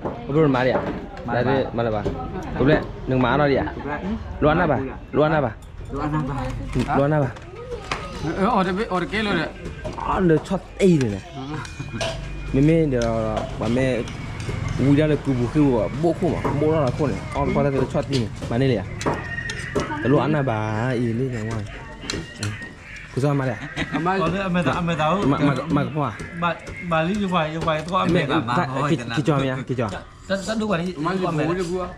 အဘိမၤဒံးဧါ, မၤလၢၤဘၣ်, ကဘျဲၣ် နကမၤအါထီၣ်ဒံးဧါ, လိအနၢ်ဘၣ်, လိအနၢ်ဘၣ်, လိအနၢ်ဘၣ်, လၢဆီၣ်သ့အံၤန့ၣ်, မ့မ့ၢ်ဒီး ပှၤမ့ၢ် ဝံဒၣ်လၢကုပူၤဃ့ပူၤ ဘိၣ်ခိၣ်မး ဘိၣ်ထီၣ်လၢခိၣ်န့ၣ် အီၣ်တပှၢ်တၢ်သ့လၢဆီၣ်သ့န့ၣ် မၤန့ၢ်လံဧါ, တလိအနၢ်ဘၣ်အံၤလံ, ကစၢ်မၤဒံး, မၤကဖီဧါ, ကကၠီမ့ၢ်ဧါ, ကကၠီ ဟါ, ပစံးဘျုးဘၣ်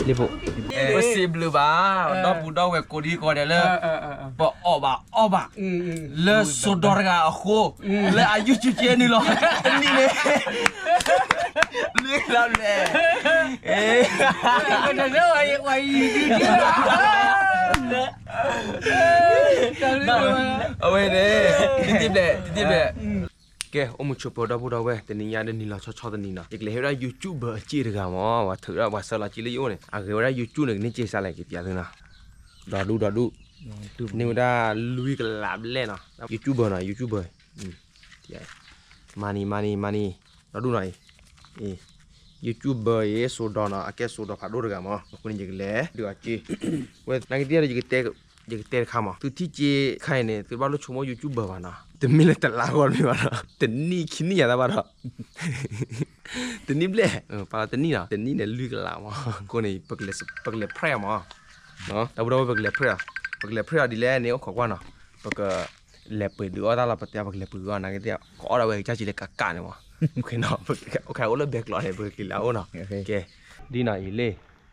ဒီပုၢ်ဒီဝဲၢ်ကိးဒံကိးဒဲးလၢ ပအီၣ်ဘၣ်အီဘၣ် လၢစိဒီတဂၤအဃိ လၢအ YouTube channel လီၤ တနံၣ်န့ၣ် လၢလီၤလဲၣ် အဝဲန့ၣ် တံၢ်တံၢ်ဘျဲၣ် တံၢ်တံၢ်ဘျဲၣ် ကဲ အိၣ်မူဆိးပၢၤဒီပုၢ်ဒီဝဲၢ် တနံၤညါဒီးနံၤလီၤဆီဆီတနံၤနီၤ ယကလဲၤဟ့ၣ်ဝဲဒၣ် YouTube အစ့ၢ်တဂၤမး ပှၤထုးဒီးပှၤဆှၢလီၤစ့လၢယအိၣ်န့ၣ် အဂဲၤဝဲဒၣ် YouTube န့ၣ် ကန့ၢ်စ့စးလဲၣ် ကပျးသုနီၤ ဒီဒူၣ်ဒီဒူၣ် န့ၢ်ဝဲဒၣ်လွံၢ်ကလးဘျဲၣ်နီၤ YouTube နီၤ YouTube မၤနံၤ မၤနံၤ မၤနံၤ ဒီဒူၣ်နီၤအံၤ YouTube အံၤ စိဒီနီၤ အကဲစိဒီဖးဒိၣ်တဂၤမး အဃိန့ၣ်ယကလဲၤဒုးအီၤစ့ ဝဲနာ်က့တံၢ်ဒီး ယကတဲတခါမး သုထံၣ်စ့ခါအံၤန့ၣ် သုတဘၣ်လိၣ်ဆိကမိၣ် YouTube ဘၣ်နီၤ တမ့ၢ်လၢတလါဂီၢ်တမ့ၢ်ဘၣ်နီၤ တနံၣ်ခံနံၣ်ယၤတၢ်ဘၣ်ဒီး တနံၣ်ဘျဲၣ် ပာ်လီၤတနံၣ်နီၤ တနံၣ်န့ၣ်လွံၢ်ကလးမး အဃိန့ၣ် ပကလဲၤ practice မး ဒီပုၢ်ဒီဝဲၢ် ပကလဲၤ practice ပကလဲၤ practice အီၤဒ်လဲၣ်န့ၣ် အိၣ်ခိးကွၢ်နီၤ ပက လဲၤပှ့ၤဒုးအီၣ်တၢ်လီၤ ပတဲပကလဲၤပှ့ၤအီၣ်နာ်က့ ကအိၣ်ဒီးဝဲကစၢ်စ့လၢကးကးန့ၣ်မး အိၣ်ခိးအိၣ်လၢဘဲကျိးန့ၣ် ပကက့ၤလၢအအိၣ်နီၤ ကဲ ဒ်နီၤအံၤလံ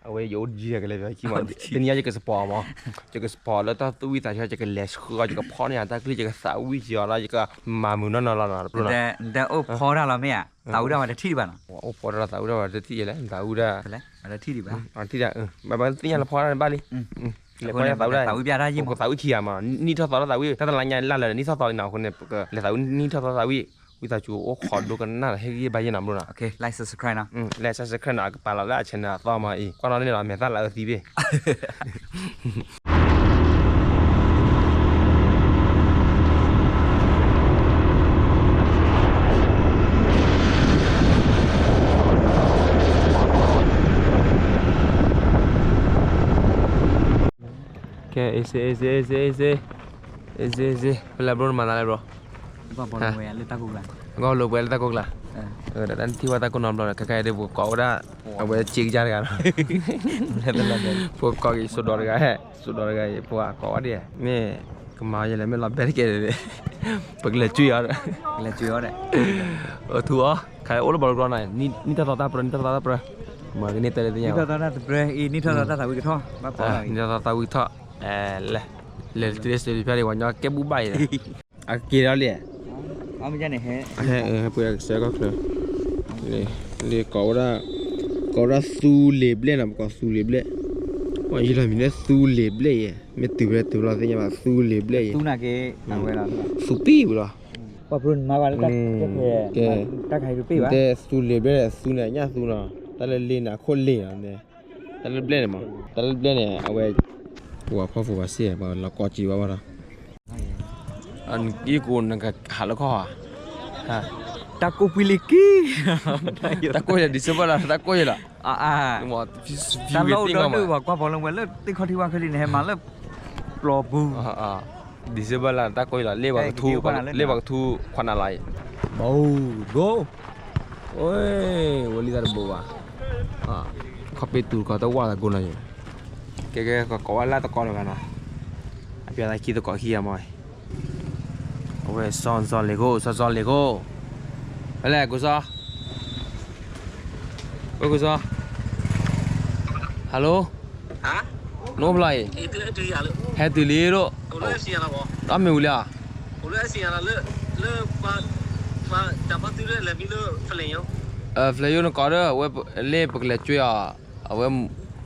အဝဲယအိၣ်တယံၤကလဲၤဖဲခံမး တနံၤညါယက support အီၤမး ယက support လၢတၢ်သူၣ်ဝံၣ်သးဆၢ ယကလဲၤဆှၢအီၤ ယကဖီၣ်န့ၢ်ယၤတၢ်ချံ ယကသးဝံၣ်က့ၤအီၤလီၤ ယကမၤမုာ်နီၢ်နီၢ်လီၤနီၤ နအိၣ်ဖီတၢ်လီၤမ့ၢ်ဧါ သးဝံၣ်ဒၣ်ဝဲတထံၣ်ဒံးဘၣ်နီၤ အိၣ်ဖီတၢ်လီၤ သးဝံၣ်ဒၣ်ဝဲတထံၣ်ယဲလဲၣ် သးဝံၣ်ဒၣ် ထံၣ်ဒံးဘၣ် ဘၣ်သ့ၣ်ညါလၢဖီတၢ်န့ၣ်ဘၣ်လံ လဲၤဖီတၢ်သးဝံၣ်ဒၣ် ပကသးဝံၣ်ခံဂၤမး နံၣ်ထီၣ်သီတၢ်သးဝံၣ် တၢ်တလါညါလၢ်လၢ်န့ၣ် နံၣ်ထီၣ်သီလံနီၤ အဃိန့ၣ် ပကလဲၤသးဝံၣ် နံၣ်ထီၣ်သီတၢ်သးဝံၣ် ဝံသးစူၤအိၣ်ခိးဒိကနၣ်ဒီး ဟ့ၣ်ဂံၢ်ဘါယဲၢ်နီၤ ဘျီနီၤ like subscribe နီၤ အကပာ်လီၤလၢအ channel အသီမးအံၤ ကွၢ်နီၣ်န့ၣ်လီၤ မဲာ်သၣ်လၢအအၢသံဘ့ၣ် ကဲ easy easy easy easy easy easy ဖဲလဲၣ် bro နမၤသးလဲၣ် bro အဂီၢ်လိာ်ပှဲၤလၢတၢ်ကိၢ်ကျါ တၢ်ထံၣ်ဝဲတၢ်ကိၢ်နီတဘျီဒီး ခဲခါအံၤဒ်ပကကိးဝဲဒၣ် အဝဲစ့ကစၢ်တဂၤလီၤ ပကကိးက့ၤစိဒီတဂၤ စိဒီတဂၤအံၤ ပှၤကိးဝဲဒၣ် မ့ၢ်ကမၤယဲလဲၣ် မ့ၢ်လီၤဘဲတကဲးန့ၣ် ပကလဲၤကွံာ်အီၤ ကလဲၤကွံာ်အီၤဒီး အထူအီၤ ခါအိၣ်လၢဘီလီကီနီၤ နံၣ်ထီၣ်သီတၢ်ပြၢ နံၣ်ထီၣ်သီတၢ်ပြၢ မၤကန့ၢ်တၢ်လၢသ့ၣ်ညါ နံၣ်ထီၣ်သီတၢ်ပြၢ အံၤ နံၣ်ထီၣ်သီတၢ်သးဝံၣ်ကထီၣ် ဘၣ်ဖီ နံၣ်ထီၣ်သီတၢ်သးဝံၣ်ကထီၣ် လဲၤ လဲၤတ့စတ့ဖျါဒံး ပှၤညီကဲဘူးဘၣ်အံၤ အက့ၤဒီးလံ ဟဲပှ့ၤကစၢ်ကီၢ်ချၢ လံ ကိးဝဲဒၣ် ကိးဝဲဒၣ်သူလ့ၤဘျဲၣ်နီၤ ပကိးသူလ့ၤဘျဲၣ် ပှၤယံၤလီၤမံၤလၢသူလ့ၤဘျဲၣ်ယဲ မ့ၢ်တုၤဖဲလဲၣ်တုၤဘျီသ့ၣ်ညါဘၣ် သူလ့ၤဘျဲၣ်ယဲ သူပံၣ်ဝံၤလီၤ ပှၤပြၢနမၤဘၣ်လၢ ကဲ တၢ်ခါအံၤတပ့ၢ်ဘၣ် တဲသူလ့ၤဘျဲၣ် သူန့ၣ်အညၣ်သူနီၤ တၢ်လၢလ့န့ၣ်အခိၣ်လ့နီၤ တၢ်လၢဘျဲၣ်န့ၣ်မး တၢ်လၢဘျဲၣ်န့ၣ် အဝဲ ပှၤဖီၣ်ဖိဝဲစ့ၢ် ပှၤလီၤကီကံဘၣ်ဘၣ်ဒီး ယကိးနကဟးလၢခီၣ်ဧါ တၢ်ကိၢ်ပှံၤလံကံ တၢ်ကိၢ်ယဲ December လီၤ တၢ်ကိၢ်ယဲလီၤ တၢ်လီၢ်အိၣ်ဒီဒူၣ် ပှၤကွၢ်ဖီလၢဝဲလၢသ့ၣ်ခီထံဝါခဲလံန့ၣ် ဟဲမၤလၢပျီပူၤ December လီၤ တၢ်ကိၢ်ယဲလီၤ လ့ပှၤကထူ လ့ပှၤကထူ ခွါနၤလီၤအံၤ မၤအိၣ်ဂိၢ် ဝဲလံသးတဘိဘၣ် ခီပ့တူၢ်ကီၢ်တဝၢ်သးကိးနီၤယဲ ကဲကဲ ကကိးဝဲလၢသကိးတဂၤနီၤ အပျဲသးခံသကိးခံဂၤမး အဝဲစီၤစီၤလ့ၤခိၣ် စီၤစီၤလ့ၤခိၣ် ဖဲလဲၣ် ကိးစီၤ ဝဲကိးစီၤ hello နအိၣ်ဖဲလဲၣ်အံၤ ဟဲတုၤလံဒိၣ် အမ့ၢ်ဝံၤလံဧါ ဖဲလဲၣ်ယိၣ်နကိးဒီး ဝဲလ့ပကလဲၤကွံာ်အီၤ အဝဲ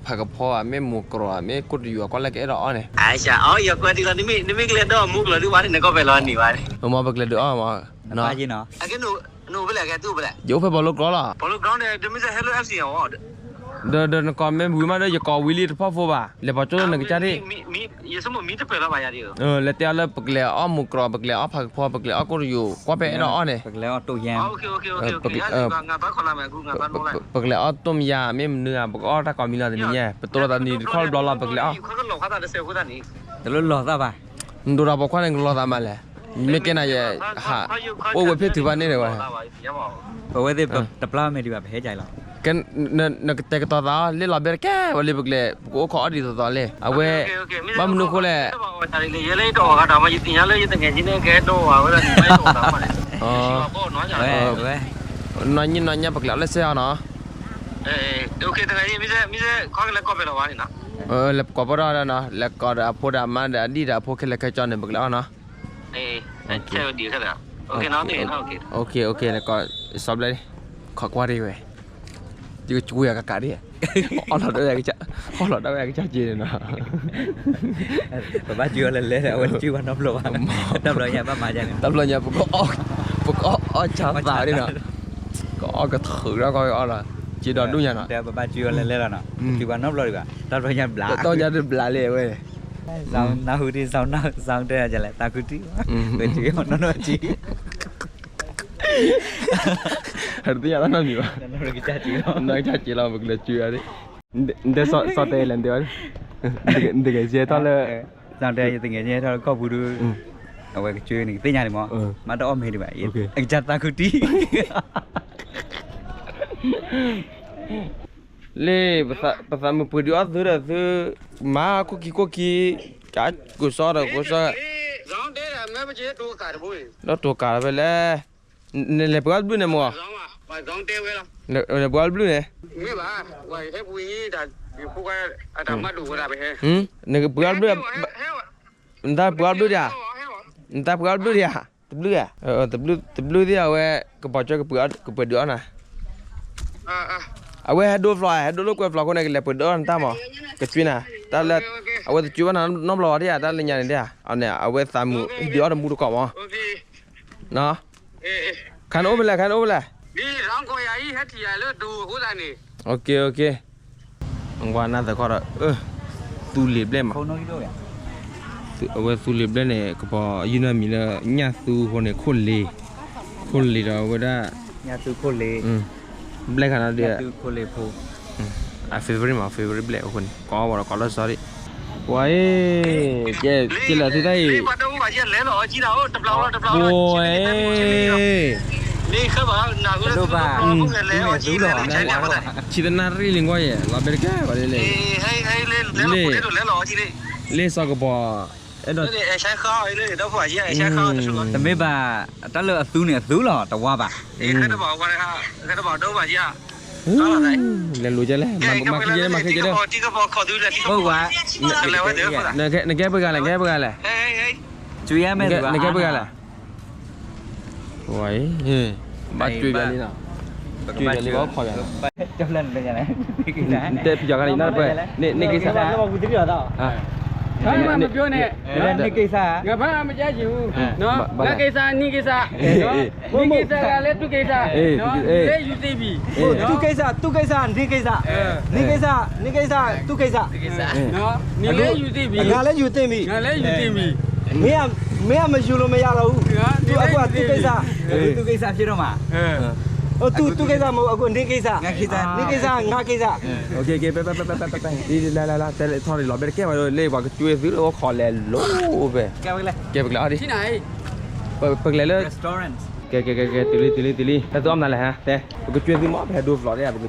ဖးကဖီဧါ မ့ၢ်မိၢ်ကရီဧါ မ့ၢ်ကိၣ်တယိၤအကွၢ်လၢကအဲၣ်ဒိးအီၣ်န့ၣ် နမ့ၢ်ကလဲၤဒိးမူကလီၤဒုးဝဲန့ၣ် နကီၢ်ပဲၤလီၤနံၤဝဲန့ၣ် မ့ၢ်ပကလဲၤဒုးအီၣ်မး ယအိၣ်ဖဲဘီလိကျိာ်လီၤ ဒီး ဒီးနကိးမ့ၢ်ဝံၤမးဒီး ယကိးဝံၤလံတဖီဖိဘၣ်, လဲၤပိာ်ကၠိလၢနကစၢ်ဒၣ်, လဲၤတဲအီၤလၢပကလဲၤအီၣ်မူၤကရီ, ပကလဲၤအီၣ်ဖးကဖီ, ပကလဲၤအီၣ်ကိၣ်တယိၤ, ကွၢ်ဖဲအဲၣ်ဒိးအီၣ်န့ၣ်, ပကလဲၤအီၣ်တိၢ်ယၤမ့ၢ်မနုၤဧါ, ပကအီၣ်တၢ်ကိးမံၤလီၤတနံၤညါ, ပတိၢ်လီၤတနံၤတခီတဘျီလီၤ, ပကလဲၤအီၣ်, တလိၣ်လီၤသးဘၣ်, နဒိၣ်ဒီးပိာ်ခွါန့ၣ် နကလီၤသးမးလဲၣ်, မ့ၢ်ကဲနၤယဲ, ဟး, အိၣ်ဝဲဖဲထုးဖးန့ၣ်ဒီးဝဲ ပဝဲသ့ၣ်တပျၢ်မ့ၢ်ဒံးဘၣ် ပဟဲကၢ်လီၤ, နကတဲာ်ကတီၤသးအီၤ လ့ၣ်လီၤဘဲတကဲဝဲလၢပကလဲၤ ပကအိၣ်ခိးအီၣ်ဒ်သိးသိးလဲၣ်, အဝဲ, ဘၣ်မနုၤဃိလဲၣ်, နီၢ်ညီနီၢ်ညါပကလဲၤအီၣ်လၢစဲးအီၤနီၤ, လဲၤကိးပီၢ်ဒီးဒီးနီၤ, လဲၤကိးဒီးအဖိဒီးအမါဒီးအဒံၣ်ဒီးအဖိခဲလၢာ်ခဲဆ့န့ၣ် ပကလဲၤအီၣ်နီၤ OK, OK, လဲၤကိးစီဘျဲၣ်, ခိးကွၢ်ဒံးဝဲ, ယကကွၢ်ယၤကကးဒံး, အီၣ်လီၤဒၣ်ဝဲ, အီၣ်လီၤဒၣ်ဝဲကစၢ်က့န့ၣ်နီၤ, ပဘၣ်ကွၢ်အီၤလဲၤလဲၤဒီး အဝဲတကွၢ်ဘၣ်နီတဘျီဘၣ်, တဘျီညါပက, ပကအီၣ်အီၣ်ဆါသးဒ်နီၤ, ကအီၣ်ကထုးထီၣ်ကီၢ်အီၣ်လီၤ, က့ဒီးဒူၣ်ညါနီၤ, ပဘၣ်ကွၢ်အီၤလဲၤလဲၤလီၤနီၤ, တကွၢ်ဘၣ်နီတဘျီဒံးဘၣ်, တဘျီညါဘျး, တဘျီညါတဘျးလံဝဲ နၢ်ဟူဒံး နၢ်ဟူတဲလဲၣ် သးခုတံၢ်, ပကကွၢ်နီၢ်နီၢ်က့, ဟဲတသ့ၣ်ညါတၢ်နီတမံၤဘၣ်, နီၢ်ကစၢ်က့လီၤ ပကလဲၤကွၢ်အီၤဒံး, နတဲစီၤတဲလဲၣ် နတဲ, နတဂဲၤဆဲထီၣ်လၢ, စီၤတဲ ယတဂဲၤဆဲထီၣ်လၢကီၢ်ပူၤဒီး, အဝဲကကွၢ်န့ၣ် ကသ့ၣ်ညါန့ၣ်မး, မ့ၢ်တအီၣ်မ့ၢ်ဒံးဘၣ်, အကစၢ်သးခုတံၢ် လၢ, ပသးမုာ်ပှ့ၤဒုးအီၣ်သုဒီးသု, မၤခိၣ်ခံခိၣ်ခံ, ကကိးစီဒီးကိးစီ, ဒီးတိၤကးဖဲလဲၣ်, နလဲၤပှ့ၤအီၣ်တဘျုးန့ၣ်မ့ၢ်, လဲၤပှ့ၤအီၣ်တဘျုးန့ၣ်, နကပှ့ၤအီၣ်တဘျုး, နတၢ်ပှ့ၤအီၣ်တဘျုးဒံးဧါ, နတၢ်ပှ့ၤအီၣ်တဘျုးဒံးဧါ, တဘျုးဧါ, တဘျုးသ့ၣ်အဝဲ, ကပီၤကၠီကပှ့ၤဒုးအီၣ်နၤ, အဝဲဟဲဒိဖျိး ဟဲဒိလိာ်ကွဲဖျိးအဃိန့ၣ် ကလဲၤပှ့ၤဒုးအီၣ်နတၢ်မး, ကကွၢ်နၤ, တၢ်လၢ, အဝဲတကွၢ်ဘၣ်နီတဘျီဘၣ်ဒံးဧါ တၢ်လၢညါန့ၣ်ဒံးဧါ, အန့ၣ် အဝဲသးမုာ်ဒုးအီၣ်တမူတကိးမး, ခါန့ၣ်အိၣ်ဖဲလဲၣ် ခါန့ၣ်အိၣ်ဖဲလဲၣ်, နကွၢ်နၢ်သၢခီဒီး, သူလ့ၤဘျဲၣ်မး, အဝဲသူလ့ၤဘျဲၣ်န့ၣ် ကပီၤယုၢ်နီၢ်မံၤလၢ ညၣ်သူအဃိန့ၣ် ခိၣ်လ့ၤ, ခိၣ်လ့ၤဒီးအဝဲဒၣ်, ညၣ်သူခိၣ်လ့ၤ, ဘျဲၣ်ခါန့ၣ်ဒီး, ခိၣ်လ့ၤဖိ, အ favorite မး favorite ဘျဲၣ်အဃိန့ၣ် ကိးဝဲဒီးကိးလၢစီၤဒံး, ပှၤအံၤ, ကဲလဲၣ်သုတၢ်အံၤ, ပှၤအံၤ, ဆံတနၣ်ရံၣ်လံၤကွၢ်ယဲၢ်, လီၤဘဲတကဲပှၤလၢလဲၣ်, လ့ၣ်, လ့ၣ်စီၤကပီၤ, အဲၣ်ဒိး တမ့ၢ်ဘၣ်, တၢ်လၢအသူန့ၣ် အသူလီၤ တဝါဘၣ်, လဲၤလိၤကဲလဲၣ်, မၤခဲကဲလဲၣ်, မၤခဲကဲလဲၣ်, နကဲပှၤဂၤလဲၣ်, နကဲပှၤဂၤလဲၣ်, ဝဲ, ဘၣ်ကွၢ်ဘၣ်လံနီၤ, ကွၢ်ဘၣ်လံဘၣ်ခိးယၤ, နတဲဖံးယီၤခါန့ၣ် နၢ်တပှဲၤ, န့ၣ်ကိစ္စ, ဘာမှမပြောနဲ့, န့ၣ်ကိစ္စ, ငါဘာမှမကြားချင်ဘူး, ငါကိစ္စ နင့်ကိစ္စ, နင့်ကိစ္စကလည်းသူ့ကိစ္စ, နင်လည်းယူသင့်ပြီ, သူ့ကိစ္စ သူ့ကိစ္စ နင့်ကိစ္စ, နင့်ကိစ္စ နင့်ကိစ္စ သူ့ကိစ္စ, နင်လည်းယူသင့်ပြီ, ငါလည်းယူသင့်ပြီ, ငါလည်းယူသင့်ပြီ, မင်းက မင်းကမယူလို့မရတော့ဘူး, သူ့အကွာ သူ့ကိစ္စ, သူ့ကိစ္စဖြစ်တော့မှာ, သူ့ သူ့ကိစ္စမဟုတ် အခု နင့်ကိစ္စ, နင့်ကိစ္စ ငါကိစ္စ, ကဲ ကဲ ကဲ ပထီၣ်လီၤဘဲတကဲဘၣ်ဒီး လၢပှၤကကွၢ်သုလၢအိၣ်ခိးလဲၤလိၤအိၣ်ဖဲ, ကဲပကလဲၤအီၤဒံး, ပကလဲၤလၢ, ကဲ ကဲ ကဲ တုၤလံ တုၤလံ တုၤလံ တၢ်သုအီၣ်မနုၤလဲၣ်ဟါ, တဲ, ပကကွၢ်သုမ့ၢ် ပဟဲဒိ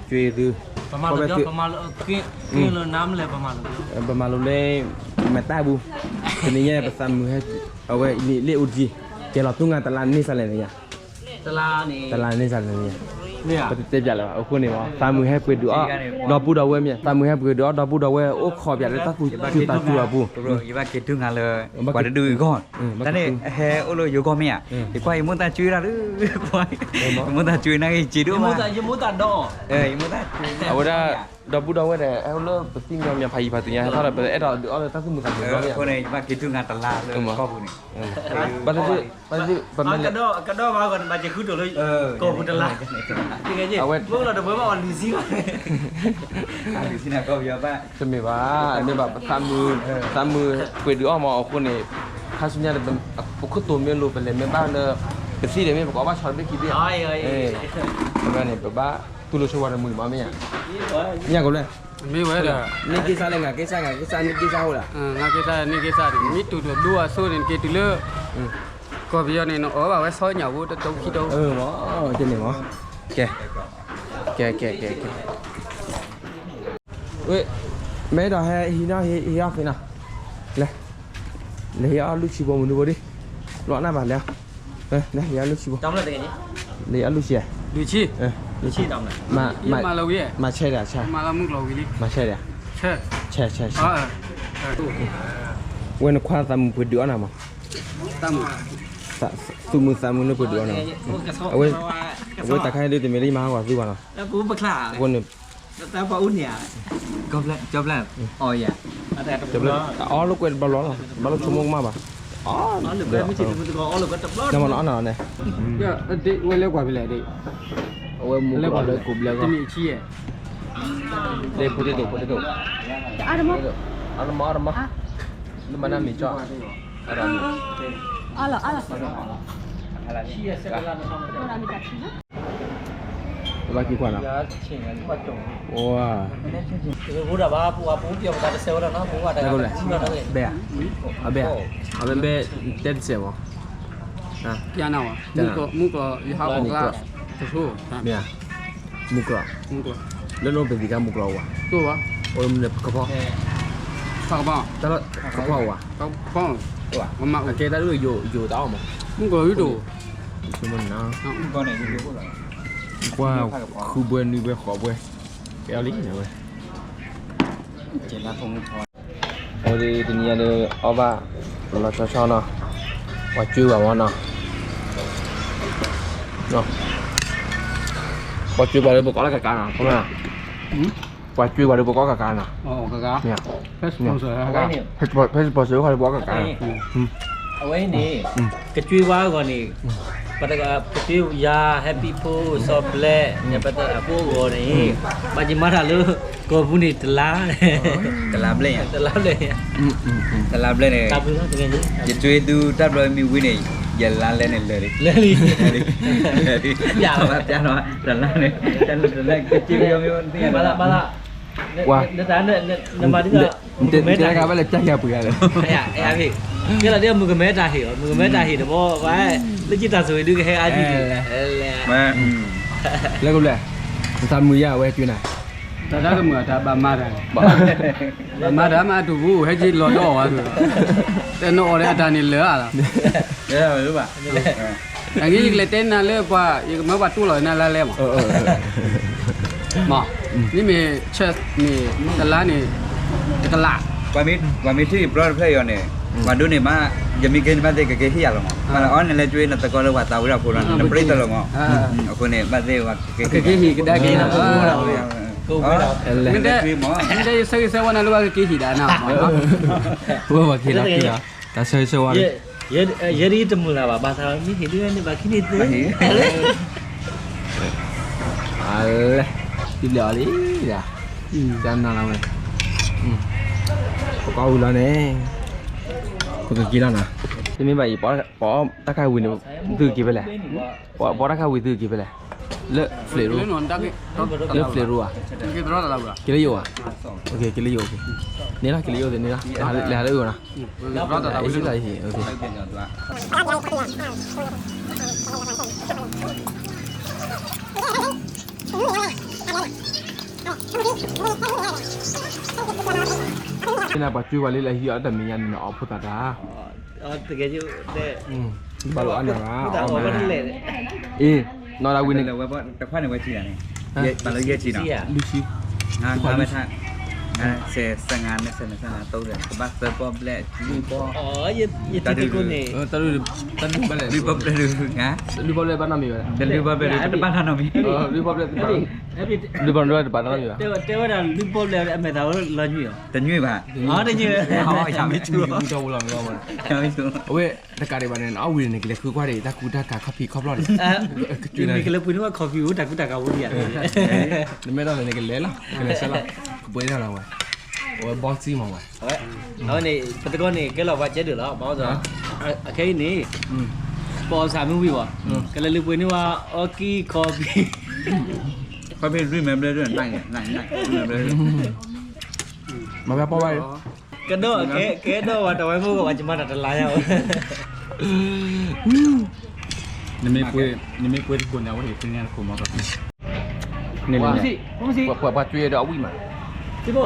ဖျိးဒံး ပကကွၢ်သု, ပမၤလိလၢ, မတၢ်ဘူး, တနံၤညါ ပသးမုာ်ဟဲ, အဝဲလ့ၣ်အူဒံ, ကဲလီၤသူငါတလါန့ၢ်စးလဲၣ်န့ၣ်ညါ, တလါန့ၢ်စးလဲၣ်န့ၣ်ညါ, ပတတဲပျးလၢၤဘၣ် အဃိန့ၣ်မ့ၢ် သးမုာ်ဟဲပှ့ၤဒုးအီၣ်, ဒီပုၢ်ဒီဝဲၢ်မ့ၢ် သးမုာ်ဟဲပှ့ၤဒုးအီၣ် ဒီပုၢ်ဒီဝဲၢ်အိၣ်ခိးပၠးလၢတၢ်သူၣ်ဆူၣ်သးဆူၣ်အပူၤ, ယဘၣ်က့ၤဒုးနၤလၢ, ပှၤတဒုးအဂီၢ်, တၢ်န့ၣ် ဟဲအိၣ်လၢယိၤကီၢ်မ့ၢ်ဧါ, ယကွၢ်ယမိၢ်သးကွၢ်တၢ်ဒုး, ယမိၢ်သးကွၢ်နာ်က့ၤက့ၤဒိၣ်မး, ယမိၢ်သးဒီး, အဝဲဒၣ် ဒီပုၢ်ဒီဝဲၢ်ဒီး အဲၣ်အိၣ်လၢပသ့ၣ်ညါမ့ၢ်ဖးယံၤဖးသ့ၣ်ညါ ဟဲထီၣ်ဒီး ပအဲၣ်ဒိးဒုးအီၣ်လၢတၢ်သူၣ်မုာ်သးမုာ်ဘျီမ့ၢ်ဧါ. အဃိန့ၣ် ယဘၣ်က့ၤတူၢ်ငါတလါလၢကီၢ်ပူၤန့ၣ် ဘၣ်သ့ၣ်သ့ၣ် ပမ့ၢ်လဲၤ ကဒီးဘၣ်ဂီၢ်န့ၣ် ဘၣ်က့ၤဃုတိၤလၢကီၢ်ပူၤတလါ အဝဲ မ့ၢ်လီၤတပှဲၤဘၣ်အီၤလွံၢ်ဆံဘၣ် တမ့ၢ်ဘၣ် မ့ၢ်ဘၣ်ပသးမုာ် သးမုာ်ပှ့ၤဒုးအီၣ်မးအဃိန့ၣ် ခါဆူညါဒီး ပခိၣ်တိၤမ့ၢ်လိၤ ပလဲၤမ့ၢ်ဘၣ်လၢ ပသံၣ်ဒီးမ့ၢ်ပကအီၣ်ဘၣ်ဆီတဘ့ၣ်ခံဘ့ၣ် အဝဲန့ၣ် ပဘၣ်တူၢ်လိာ်ဆိဝဲတမုာ်မးမ့ၢ်ဧါ. မ့ၢ်ကလဲၣ် မ့ၢ်ဝဲဒီး န့ၢ်က့ၤစၢ်လၢ ငါက့ၤစၢ် ငါက့ၤစၢ် န့ၢ်က့ၤစၢ်အိၣ်ဒၣ် ငါက့ၤစၢ် န့ၢ်က့ၤစၢ်န့ၣ် မ့ၢ်တူၢ်တဒိအဆိန့ၣ် က့ၤတုၤလၢ ကီၢ်ပယီၤန့ၣ် နအီၣ်ဘၣ်ဝဲဆီညၣ်ဖိတတုံးခံတုံး အၢ မ့ၢ် ကဲ ကဲ ကဲ ကဲ ကဲ ဝဲ မ့ၢ်ဒီးဟဲဟံးနီၤ ဟံးအီၣ်ဖဲနီၤ လဲၤ လဲၤဟံးအီၣ်လွံၢ်ဆံဖိမနုၤဖိဒံး လီၤနၢ်ဘၣ်လဲၤ လဲၤဟံးအီၣ်လွံၢ်ဆံဖိ လဲၤဟံးအီၣ်လွံၢ်ဆံ လွံၢ်ဆံ မၤ မၤ မၤဆဲးဒၣ် ဆဲး မၤဆဲးဒၣ် ဆဲး ဆဲး ဆဲး ဝဲနခွါသးမုာ်ပှ့ၤဒုးအီၣ်နၤမး သူၣ်မုာ်သးမုာ်လၢပှ့ၤဒုးအီၣ်နၤ အဝဲ အဝဲတၢ်ခါအံၤဒုးတမ့ၢ်လၢယမၤဟးဂီၤသုဘၣ်နီၤ အဃိန့ၣ် ကၠီပျဲၢ် အီၣ်လၢကွဲးတဘျီဘျီလီၤ ဘၣ်လၢဆိကမိၣ်ကမၣ်ဘၣ် အီၣ် နမၤနအီၣ်နၤန့ၣ် ဝဲလဲၤကွၢ်ဖဲလဲၣ်ဒ် အဝဲမူကွၢ်လၢကိးဘျဲၣ်ဂီၢ် လၢ potato potato အါတမီၤ အါတမီၤ လၢမၤနၢ်မ့ၤကၠီ အါတမီၤ အါလီၤ အါလီၤ ဘၣ်က့ၤကွၢ်နီၤ ဝါ ဘဲၣ် အဘဲၣ် အဘဲၣ် တဲတစဲးဘၣ် မုၢ်ကီၢ် ယဟးဂီၤကျါ တဆိ မ့ၢ် မုၢ်ကီၢ် လၢနအိၣ်ပသံးခါမုၢ်ကီၢ်အိၣ်ဝဲ တိၢ်ဘၣ် အိၣ်လၢမနုၤကဖီ ဖးကဖီ တၢ်လၢကဖီအိၣ်ဝဲ ကဖီ အကဲတၢ်ဒ်ယိာ်တၢ်အီၣ်မး မုၢ်ကီၢ်ယုၢ်တိၢ် ကွၢ် ဃုဘှဲနွံဘှဲဃိးဘှဲ ကဲအီၤလံဝဲ အဝဲဒၣ်တနံၤညါဒီး အီၣ်ဘၣ် လီၤဆီဆီနီၤ ပှၤကွံပှၤမနီၤ ပှၤကွံပှၤလၢပကအီၣ်လၢကကါနီၤ ပှၤကွံပှၤလၢပကအီၣ်ကကါနီၤ ဖဲစပီစၢၤခါလၢပကအီၣ်ကကါ အဝဲန့ၣ် ကကွံဝါအဂီၢ်န့ၣ် ပကကွံယၤ ဟဲပံဖိ စီၤဘျဲး အဖိအဂီၢ်န့ၣ် ဘၣ်က့ၤမၤတၢ်လၢ ကီၢ်ပူၤန့ၣ်တလါ တလါဘျဲၣ် တလါဘျဲၣ် တလါဘျဲၣ်န့ၣ် ယကွံသုတၢ်ဘျီမ့ၢ်ဝံၤန့ၣ် ယလါလဲန့ၣ်လၢာ်လံ လၢာ်လံ ပျၢ်လီၤ ပျၢ်လီၤ တလါန့ၣ် တလါ ကကွံမ့ၢ်ဝံၤ ဘၣ်လၢ နမၤဒ် တဲကဘၣ်လဲၤပျၢ်ယၤပှ့ၤဂၤလၢ ကဲလီၤဒ်မုၣ်ကမဲတၢ်ဟ့ၣ်အီၤ မုၣ်ကမဲတၢ်ဟ့ၣ်တဘျီ ဝဲ လၢက့တၢ်ဆိၣ်ဂ့ၤဒုးကဟဲအါဒံး လၢကဘျဲၣ် နသးမုာ်ယါဝဲကွံနၤ တၢ်တၢ်တမုာ်တၢ်ဘၣ်မၤတၢ် ဘၣ်မၤတၢ်မးအတူၢ်ပူၤ ဟဲက့ၤလီၤဒီးအီၤဝဲ တနီၤအီၤဒီးအတၢ်န့ၣ်လၢာ်လီၤ အဂ့ၢ်ယကလဲၤတဲနၤလၢပှၤ ယကမၢပှၤတူၢ်လီၤနၤလါလဲမး မး မ့မ့ၢ်ဆၢန့ၣ် တလါန့ၣ် တကလး ပှၤမ့ၢ်ထံၣ်ယဘျီတဖျၢၣ်အံၤအီၤန့ၣ် ပှၤဒိးန့ၢ်မး ယမ့ၢ်ကဲန့ၣ်မးသ့ၣ် ကက့ၤဟ့ၣ်ယၤလီၤမး မးလၢအီၤန့ၣ်လဲၤကွံနသကိးလၢပှၤသးဝံၣ်ဒီးဖိလီၤ နပြံတလီၤမး အဃိန့ၣ် ဘၣ်သ့ၣ်ဝဲကက့ၤဟ့ၣ်ကဒါက့ၤလီၤ မ့ၢ်တဲယဆၢဂ့ၤဆၢဝါနၤလၢပှၤကက့ၤဟ့ၣ်ဒၣ်နၤ ဝဲပှၤက့ၤလီၤက့ၤလီၤ တၢ်ဆၢဂ့ၤဆၢဝါ ယဲဒ်တမုာ်လၢၤဘၣ် ဘၣ်သးမ့ၢ်ဟ့ၣ်ဒ်ဝဲန့ၣ် ဘၣ်ခံန့ၣ်သ့ အလဲ တဘျီလံ တၢ်နၤလီၤဝဲ ပကီၢ်ဝံၤလီၤန့ၣ် ပကက့ၤလီၤနၤ တမ့ၢ်ဘၣ်အံၤ ပအီၣ်တၢ်ခါဝံၤန့ၣ် သုကက့ၤဖဲလဲၣ် ပအီၣ်တၢ်ခါဝံၤသုကက့ၤဖဲလဲၣ် လၢ Flint Road လၢ Flint Road ဧါ က့ၤလၢယိာ်ဧါ က့ၤလၢယိာ် န့ၣ်လီၤ က့ၤလၢယိာ်န့ၣ်လီၤ လဲၤဟးလၢအၢၣ်နီၤ လၢ နပှၤကွံပှၤလၢလၢဟံးအီၣ်တၢ်မဲာ်ညါန့ၣ် နအီၣ်ဖိသၣ်တၢ် ဘၣ်လီၤအါန့ၣ်ဘၣ် အ့ နီၢ်ဒၣ်ဝံၤန့ၣ် တခွါန့ၣ်ဝဲဆံးန့ၣ် ဘၣ်လီၤယဲၢ်ဆံနီၤ လွံၢ်ဆံ ငါဝဲထါ ဆယ် ဆယ့်ငါး န့ၣ် ဆယ့်ငါး ဆယ့်ငါး သုံးတယ် ကဘၣ်သၢပီၣ်ဘျဲၣ် လွံၢ်ပီၣ် ယတကိန့ၣ် တၢ်ဒုး တၢ်ဒုးဘၣ်လဲၣ် လွံၢ်ပီၣ်ဘျဲၣ်ဒုး ငါ လွံၢ်ပီၣ်ဘျဲၣ်ဘၣ်နီတမံၤဘၣ် တလွံၢ်ပီၣ်ဘျဲၣ်ဒုး တဘၣ်နီတမံၤ လွံၢ်ပီၣ်ဘျဲၣ် လွံၢ်ပီၣ်ဘျဲၣ်တဘၣ်နီတမံၤဘၣ် တဲဝဲဒၣ်လွံၢ်ပီၣ်ဘျဲၣ်အမဲာ်သးလီၤညွံၣ်အီၤ တညွံၣ်ဘၣ် တညွံၣ် အဝဲတကးဒံးဘၣ်န့ၣ် အဝံၤန့ၣ် ကလဲၤဃုကွၢ်ဒံး တၢ်ကူတၢ်ကၤခီၣ်ဖံးခီၣ်ဖျီၣ်န့ၣ် ကလဲၤပှ့ၤန့ၢ်ဝဲခီၣ်ဖံးအိၣ် တၢ်ကူတၢ်ကၤအိၣ်ဒံး နမ့ၢ်ထီၣ်န့ၣ် နကလဲၤလီၤ ကလဲၤဆဲလီၤ ကပှ့ၤတၢ်လီၤဝဲ အဝဲဘီစံမးဝဲ အဝဲန့ၣ် ပသကိးန့ၣ် ကဲလီၤပှၤကဲဒုးလီၤ ဘၣ်ဆၣ် အခဲအံၤန့ၣ် ပအီၣ်ဆၣ်မ့ၢ်ဝံၤဘၣ် ကလဲၤလုၢ်ပှ့ၤန့ၢ်ဝဲ အီကံခီၣ်ဖံး ခီၣ်ဖံးလွံၢ်မဲဘျဲၣ်ဒုး န န န လွံၢ်မဲဘျဲၣ်ဒုး မၤဖဲပီၢ်ဘၣ် ကဲဒိၣ် ကဲဒိၣ်ဝဲတဝဲမုၢ်ကဝဲ ယမၤတၢ်တလါယဝဲ နမ့ၢ်ပှ့ၤ နမ့ၢ်ပှ့ၤတကိးန့ၣ် အဝဲဟ့ၣ်ပှ့ၤန့ၢ်တကိးမးကီး န့ၣ် ပှၤပှၤကွၢ်ဒီးအဝံၣ်မး ကွၢ်လံ ကွၢ်လံ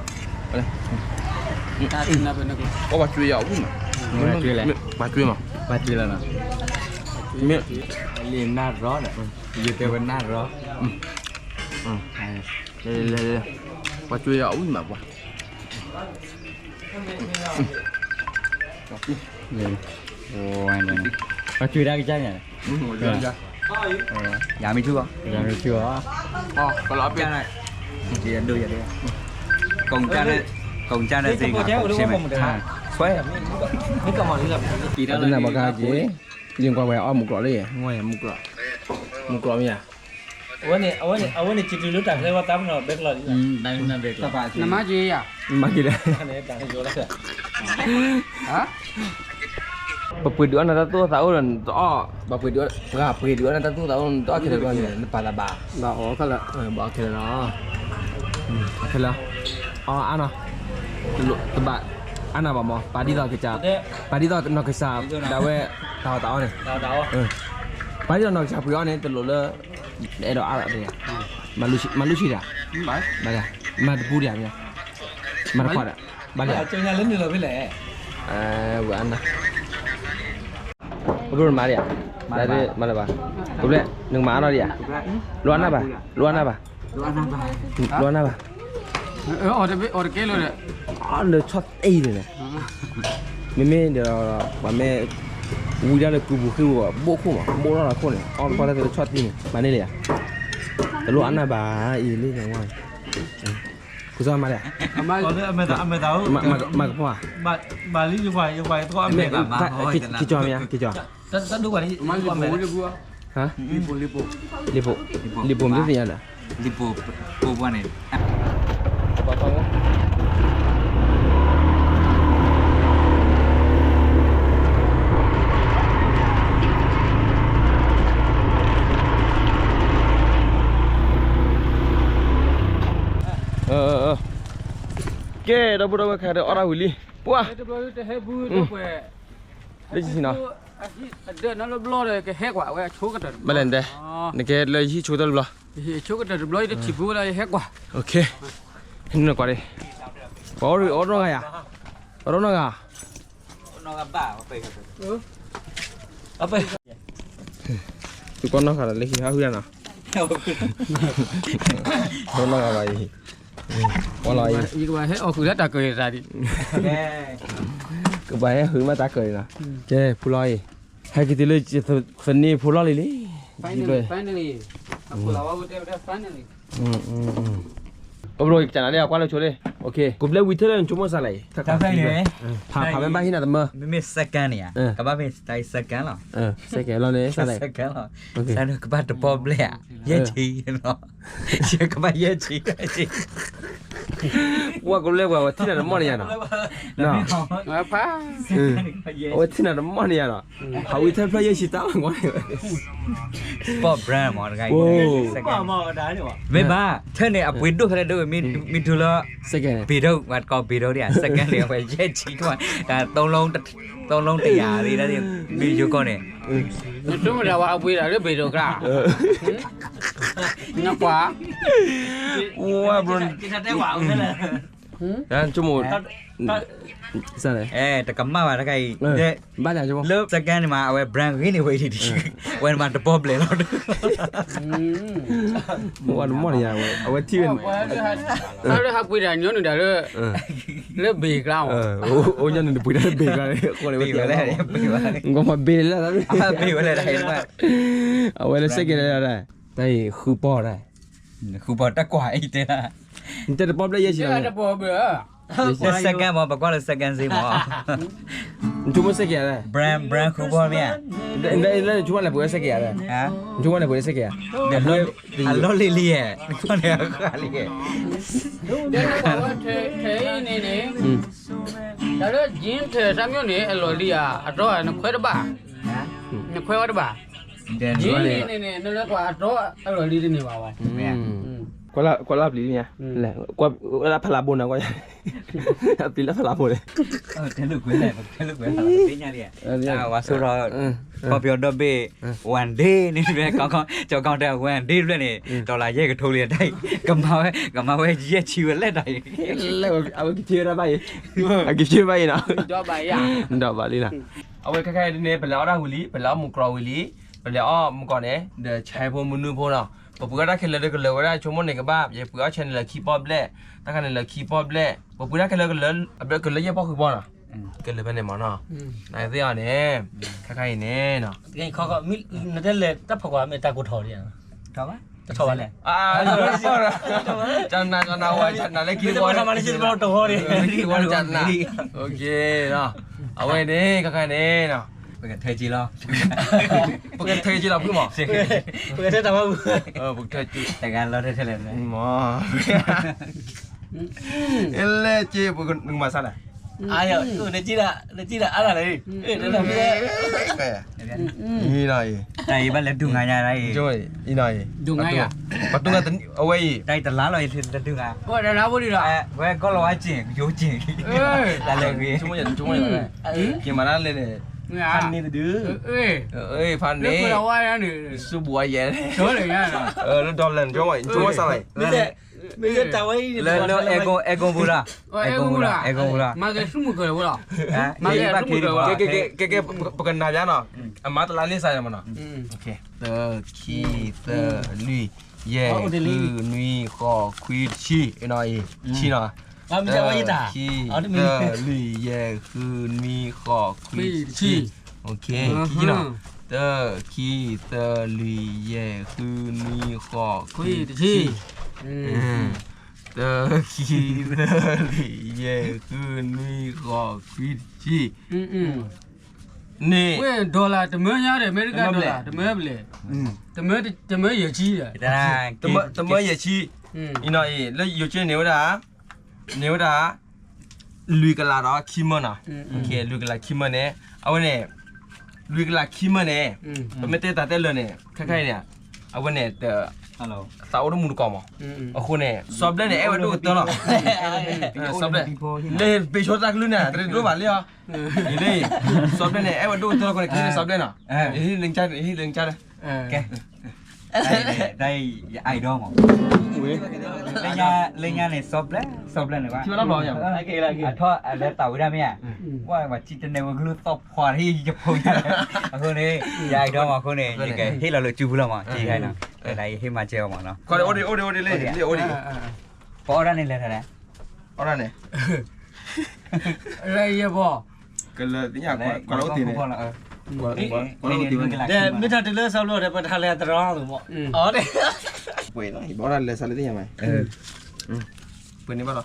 ကွၢ်လံ ပှၤကွၢ်ဒီးအဝံၣ်မး ပှၤကွၢ်မး လံနၢ်ရီဒီး ယတဲဝဲနၢ်ရီ ပှၤကွၢ်ဒီးအဝံၣ်မးပှၤ ပှၤကွၢ်တၢ်ကစၢ်န့ၣ် ယမ့ၢ်ထူၣ်ဘၣ် ယမ့ၢ်ထူၣ်ဘၣ် ဒိၣ်ယၤဒိၣ် ကုန်ကြတဲ့ ကုန်ကြတဲ့ဈေးက ရှင်းမယ် ဆွဲ တနၢ်ဘၣ်ကါက့ၤ ယကွၢ်ဝဲအီၣ်မူကျိးလံ မူကျိးမ့ၢ်ဧါ အဝဲန့ၣ် အဝဲန့ၣ် စံးတုၤလၢတၢ်ကျဲဝဲတၢ်ပနီၣ်ဘဲကျီၢ်လံ နမၤက့ၤယၤ မၤက့ၤဒီး ပပှ့ၤဒုးအီၣ်နၤတၢ်သူၣ်သးအိၣ်ဒီးတအီၣ် ပပှ့ၤဒုး ပှၤပှ့ၤဒုးအီၣ်နၤတၢ်သူၣ်သးအိၣ် နတအီၣ်ခဲလၢာ်ဘျီန့ၣ် နပာ်သးဘၣ် ဘၣ်အီၣ်ခဲလၢာ် ဘၣ်အီၣ်ခဲလၢာ်လီၤ အီၣ်ခဲလၢာ် အီၣ်အါနီၤ တဘၣ်အါနၤဘၣ်မး ပာ်ဒ်သိးကစၢ် ပာ်ဒ်သိးနီၢ်ကစၢ်ဒၣ်ဝဲ တၢ်အီၣ်တၢ်အီန့ၣ် ပာ်ဒ်သိးနီၢ်ကစၢ်ပှ့ၤအီၣ်န့ၣ် တလိၣ်လၢ အဲၣ်ဒိးအါဒီး မၤလူၤဆံဒၣ် မၤတပူၤဒံး မၤတပူၤဒံး မၤတခီဒံး ဘၣ်လံ မၤတခီဒံး ဘၣ်လံ ဝဲအါနၤ ကဘျိနမၤဒံးဧါ မၤလၢၤဘၣ် ကဘျဲ နကမၤအါထီၣ်ဒံးဧါ လိအါနၢ်ဘၣ် လိအါနၢ်ဘၣ် လိအါနၢ်ဘၣ် အီၣ်တကဲလၢာ်ဒီး အီၣ်လၢဆီၣ်တ့ၢ်န့ၣ် မ့မ့ၢ်ဒီး ပှၤမ့ၢ် ဝံဒၣ်လၢကုပူၤဃ့ဝဲ ဘိၣ်ခိၣ်မး ဘိၣ်ထီၣ်လၢခိၣ်န့ၣ် အီၣ်တပှၢ်လၢတဆီၣ်တ့ၢ်န့ၣ် မၤန့ၢ်လံဧါ တလိၣ်အါနၢ်ဘၣ်အံၤလံ ဝါ ကစီမၤဒံး မၤကဖီဧါ က့ၤကၠီမ့ၢ်ဧါ က့ၤကၠီ ဟါ လံာ်ပိာ် လံာ်ပိာ် လံာ်ပိာ်မ့ၢ်သ့ၣ်ညါဒီး ကဲ ဒီပုၢ်ဒီဝဲၢ်ခဲဒီး အီၣ်တၢ်ဝံၤလံ ပှၤ လၢယဟံၣ်နီၤ ဘၣ်လဲၣ်တဲ နကဲလၢယဟံၣ်ဆိကတၢၢ်တဘျီ ဟံၣ်ဆိကတၢၢ်တဘျီ ယတထံၣ်ပူၤဝဲဒီးယဟဲကွၢ် ဟဲနုာ်ကွၢ်ဒံး ပှၤအိၣ်နီၢ်ဂၤယၤ ပှၤအိၣ်နီၢ်ဂၤ သုကွၢ်နီၢ်ဂၤဒီးလၢဟံၣ်ဟးဟုၣ်ယၤနီၤ အိၣ်နီၢ်ဂၤဘၣ်အံၤ ပှၤလီၤအံၤ ယကဘၣ်ဟဲအီၣ်ဃုာ်လၢတၢ်ကၢၤတၢ်ဒံး ကဘၣ်ဟဲဟုာ်မးတၢ်ကၢၤန့ၣ်နီၤ ကဲ ဖိလီၤအံၤ ဟဲက့ၤတုၤလၢ သန့ၤဖိလီၤလံလံ finally finally အိၣ်ဘျီကစၢ်နၤလံ ကွၢ်လၢဆိလံ ကဘျဲဝံၤထဲလၢနဆိကမိၣ်စးလဲၣ် ဖးဖးမ့ၢ်ဘၣ်ဟံးနၤတမၢ မ့မ့ၢ် second န့ၣ် ကဘၣ်မ့ၢ် second လီၤ second လီၤန့ၣ် စးလဲၣ် second လီၤ စးန့ၣ်ကဘၣ်တပီၢ်ဘျဲၣ်ဧါ ယဲၢ်ဆံလီၤ ယကဘၣ်ယဲၢ်ဆံ ဝဲကဘျဲဝဲ ဝဲထံၣ်နၤတမီၢ်န့ၣ်ယါနီၤ အဝဲထံၣ်နၤတမီၢ်န့ၣ်ယါနီၤ ဟးဝံထဲဖျၢၣ်ယဲၢ်ဆံတၢ်လီၤ sport brand မ့ၢ်တဂၤ မ့ၢ်ဘၣ် ထဲန့ၣ် အပှ့ၤဒိၣ်ဖဲလဲၣ်ဒိၣ်ဝဲ မ့ၢ်တုၤလၢ ဘ့ၣ်ဒိၣ် ပှၤတကိးဘ့ၣ်ဒိၣ်ဒံးဧါ second န့ၣ် အဝဲယဲၢ်ဆံကမး တၢ် သုံးလုံးတစ်ရာ လံ မ့ၢ်ယိၤကီၢ်န့ၣ် နဆိကမိၣ်ဒၣ်ဝဲအပှ့ၤဒၣ်လၢဘ့ၣ်ဒိၣ်ကျါ နကွၢ် ဝဲ bro ဆိကမိၣ် စလဲၣ်, အဲ တကမၣ်ဘၣ်တခါအံၤ, ဘၣ်လၢ second န့ၣ်မး အဝဲ brand ဂ့ၤန့ၢ်ဝဲအံၤ, ဝဲန့ၣ်မးတပီၣ်ဘျဲးလီၤ, ဝဲတမီၢ်န့ၣ်ယါ, အဝဲထံၣ်ဝဲ, လၢဟးပှ့ၤတၢ်ညီနုၢ်တၢ်လၢ, လၢဘ့ၣ်ကျါမး, အိၣ်ညီနုၢ်တပှ့ၤတၢ်လၢဘ့ၣ်ကျါ, ကီမၤဘ့ၣ်လၢ, အဝဲလၢ second လၢ, တၢ်အံၤဃုပီၢ်ဒၣ်, ဃုပီၢ်တၢ်ကွၢ်အံၤတဲ, နတဲတပီၢ်ဘျဲးယဲၢ်ဆံလီၤ, တပီၢ်ဘျဲး second မး ပကွၢ်လၢ second စ့မး, နဆိကမိၣ် second ဧါ, brand brand ဃုပီၢ်မ့ၢ်ဧါ, နဆိကမိၣ်လဲၤပှ့ၤ second ဧါ, နဆိကမိၣ်လဲၤပှ့ၤ second ဧါ, အလီၢ်လံၤလံဧါ, နကွၢ်န့ၣ်အဃၢ်လံဧါ, ထဲအံၤန့ၣ်န့ၣ်, တၢ်လၢ jean ထဲတၢ်မ့ၢ်န့ၣ် အလီၢ်လံဧါ, အတီၢ်နခွဲတဘၣ်, နခွဲဝဲတဘၣ်, jean န့ၣ်န့ၣ် နလဲၤကွၢ်အတီၢ်အလီၢ်လံတန့ၢ်ဘၣ်ဝဲ, ကွၢ်လၢပျံၤလံ, ကွၢ်လၢဖးလးဘိန့ၣ်, ပျံၤလၢဖးလးဘိန့ၣ်, ဝါဆိထီၣ်, ခီပညီဒီဘ့ၣ်, one day န့ၣ်, ကီကီတဲ one day တဖျၢၣ်န့ၣ် dollar ယဲၢ်ကထိလံတၢ်အံၤ, ကမၤဝဲ ကမၤဝဲယဲၢ်ဆံဝဲလဲၣ်တၢ်အံၤ, အဝဲကဖျ့ဝဲဒၣ်ဘၣ်အံၤ, အကဖျ့ဘၣ်အံၤနီၤ, ဒီးဘၣ်လံနီၤ, အဝဲခဲခါအံၤန့ၣ် ပလဲၤအီၣ်တၢ်ဝံၤလံ, ပလဲၤအီၣ်မူကြီၤဝံၤလံ, ပလဲၤအီၣ်မူကြီၤန့ၣ် ဒီးဆဲဖိမုၢ်နုဖိနီၤ, ပပှ့ၤအီၣ်တၢ်ခဲလၢာ်ဒီးကလၢာ်ဝဲဒၣ် ဆိကမိၣ်န့ၣ်ကဘၣ်, ယပှ့ၤအီၣ်ဆဲန့ၣ်လၢခံပီၢ်ဘျဲၣ်, တၢ်ခါန့ၣ်လၢခံပီၢ်ဘျဲၣ်, ပပှ့ၤတၢ်ခဲလၢာ်ကလၢာ်, အဘျဲၣ်ကလၢာ်ယဲၢ်ပီၢ်ဃုပီၢ်နီၤ, ကလၢာ်ဖဲန့ၣ်မးနီၤ, နသ့ၣ်အီၤန့ၣ်, ခဲခါအံၤန့ၣ်, နတဲလဲၤတၢ်ဖီကွၢ်မ့ၢ်တၢ်ကိးထီၣ်ဒံး, တထီၣ်ဘၣ်လဲၣ်, ကနၤကနၤဝဲ ကနၤလၢခံတဘီၣ်, တဝီန့ၣ်, အဝဲန့ၣ် ခဲခါန့ၣ်, ပကထၢက့ၤလီၤ, ပကထၢက့ၤလီၤဖုမး, ပကထၢတၢ်မၤ, ပကထၢက့ၤ, တဂၤလီၤထဲလဲၣ်, မး, အဲလဲၣ်က့ၤ, နကမၤစၢ်လဲၣ်, နကံၣ်ဒၣ်အါဒၣ်လၢ, အံၤနီၤအံၤ, တၢ်အံၤဘၣ်လဲၤဒုးငါညါ, အံၤနီၤအံၤ, ပှၤတူၢ်ငါ, အဝဲအံၤ, တၢ်အံၤတလါလီၤ, တဒုးငါ, ဝဲကီၢ်လီၤဝါက့ၤ, ယိၤက့ၤ, တၢ်လဲၤဂ့ၤ, က့ၤမၤတၢ်လဲၣ်န့ၣ်, ဖးန့ၣ်တဒုး, ဖးန့ၣ်, ဆူဘူးအယဲၢ်, လၢဒီလၢနကီၢ်, မ့ၢ်တၢ်ဝဲအံၤ, လၢအဲကီၢ်ပူၤလီၤ, အဲကီၢ်ပူၤလီၤ, မၤက့ၤဆူမုၢ်ကၢၤပူၤလီၤ, ကဲကဲ, ပကနၣ်ယါနီၤ, အမၤတလါန့ၢ်စၢ်ယါမးနီၤ, သၢ, ခံ, သၢ, လွံၢ်, ယဲၢ်, ဃု, နွံ, ဃိး, ခွံ, တဆံ, အံၤနီၤအံၤ, ဆံနီၤ, သၢ, ခံ, သၢ, လွံၢ်, ယဲၢ်, ဃု, နွံ, ဃိး, ခွံ, တဆံ, ခံနီၤ, သၢ, ခံ, သၢ, လွံၢ်, ယဲၢ်, ဃု, နွံ, ဃိး, ခွံ, တဆံ, သၢ, ခံ, သၢ, လွံၢ်, ယဲၢ်, ဃု, နွံ, ဃိး, ခွံ, တဆံ, န့ၣ်, ဝဲ dollar တမၢညါဒီး အမဲရကၤ dollar တမၢဘျဲၣ်, တမၢယဲၢ်ဆံဒီး, တမၢယဲၢ်ဆံ, အံၤနီၤအံၤ လၢယိၤက့န့ၣ်ဝဲဒၣ်, န့ၣ်ဝဲဒၣ်, လွံၢ်ကလးဒီးခံမၢနီၤ, လွံၢ်ကလးခံမၢန့ၣ်, အဝဲန့ၣ်, လွံၢ်ကလးခံမၢန့ၣ်, ပမ့ၢ်တဲတၢ်တဲလၢာ်န့ၣ် ခဲခါအံၤန့ၣ်, အဝဲန့ၣ်, သးအိၣ်တမူတကိးမး, အဃိန့ၣ် စီဘျဲၣ်န့ၣ် အဲၣ်ဝဲဒိၣ်ကတၢၢ်လီၤ, စီဘျဲၣ်, လၢပ့ၤဆိတၢ်ကလုၢ်န့ၣ် တရ့ဒိၣ်ဘၣ်လံအီၤ, အံၤန့ၣ်, စီဘျဲၣ်န့ၣ် အဲၣ်ဝဲဒိၣ်ကတၢၢ်လီၤ ကန့ၣ် စီဘျဲၣ်နီၤ, ဟ့ၣ်လၢညါ, ဟ့ၣ်လၢညါ, ကဲ, တၢ်အံၤ ယအဲၣ်ဒိးမး, လၢညါန့ၣ် စီဘျဲၣ်, စီဘျဲၣ်န့ၣ်ဘၣ်, အထီၣ်အလဲၤသးဝံၤဒၣ်မ့ၢ်ဧါ, ဝဲ ပှၤထံၣ်တန့ၢ်ဝဲကလုၢ်သီၣ်ဖှီၣ် ဟ့ၣ်ယဖိညါ, အဃိန့ၣ်, ယအဲၣ်ဒိးမးအဃိန့ၣ် ယကဟ့ၣ်လီၤလၢစုပူၤလီၤမး, ကဲ, ယဟ့ၣ်မၤစၢၤအီၤမးနီၤ, အိၣ်ဒံး, အိၣ်ဒံး, အိၣ်ဒံး, လံ, အိၣ်ဒံး, ပအီၣ်ဒၣ်န့ၣ်လဲၤထီၣ်လဲၣ်, အီၣ်ဒၣ်န့ၣ် လၢယဲၢ်ဘီ, ကလၢသ့ၣ်ညါ, ကွၢ်လၢအိၣ်တ့ၢ်န့ၣ်, ကွၢ်လၢအိၣ်တ့ၢ်ဝဲ, မ့ၢ်တၢ်တုၤလၢစီၤပျိဒီး ပတၢ်လဲၤတရီတဘီ, အီၣ်, ပှ့ၤလီၤ ဘီၣ်တၢ်လဲၤစးလၢသ့ၣ်ညါမး, ပှ့ၤန့ၣ်ဘၣ်လီၤ,